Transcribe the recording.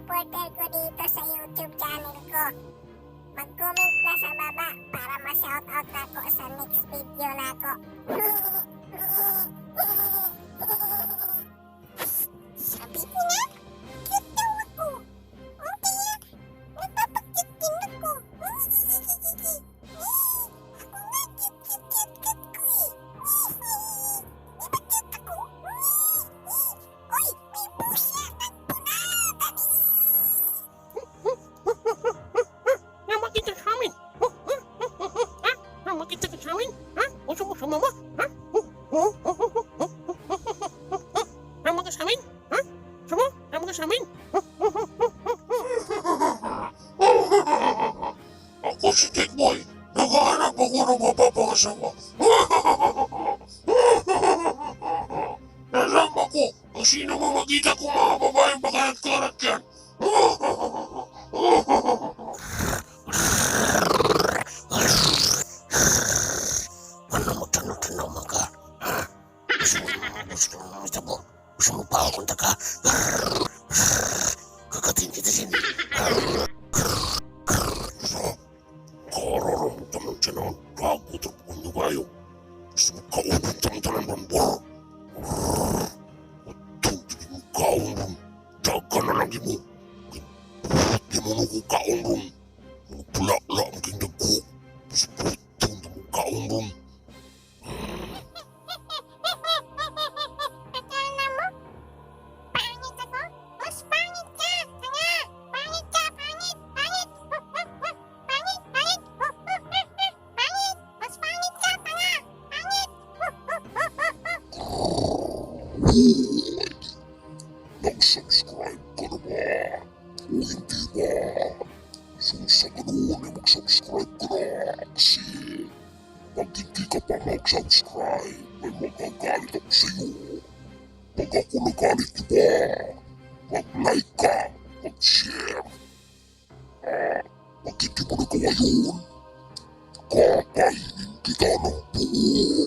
supporter ko dito sa YouTube channel ko. Mag-comment na sa baba para ma-shoutout nako sa next video nako. Sabi ko na, cute daw ako. O kaya, nagpapa-cute din ako. Ako nga, cute, cute, cute, cute ko eh. Di ba cute ako? Uy, may pusa! Takbo na! Dali! Makita sa amin. Ha? Makita ka sa amin? Ha? Gusto mo sumama? Ha? Tama ka sa amin? Ha? Sama? Tama ka sa amin? Ako si Tikboy. Naghahanap ako ng mapapangasawa. Nasama ko ang sino mo makita kong mga babaeng bakarat-karat yan. Ano mo tanaw-tanaw man ka? Ha? Gusto mo gusto mo gusto mo pa akong taka? Kakatin kita sin. Sa kararam tanan tiyanan, gago trapon nyo kayo. Gusto mo kaunong tanan tanan ron, bor. Atong di mo kaon ron. Daga na lang mo. Purot di mo nuko kaon ron. Mga pula-la ang king dagko. Putong di mo kaon ron. Akala mo? Pangit ako? Mas pangit ka! Tanga! Pangit ka! Pangit! Pangit! Pangit! Pangit! Pangit! Mas pangit ka! Tanga! Pangit! Nag-subscribe ka na ba? O hindi ba? So sa ganoon ay mag-subscribe ka na kasi pag hindi ka pa mag-subscribe ay magagalit ako sa'yo. Pag ako nagalit, diba? Mag-like ka, mag-share. Ah, pag hindi mo nagawa yun, kakainin kita ng buo.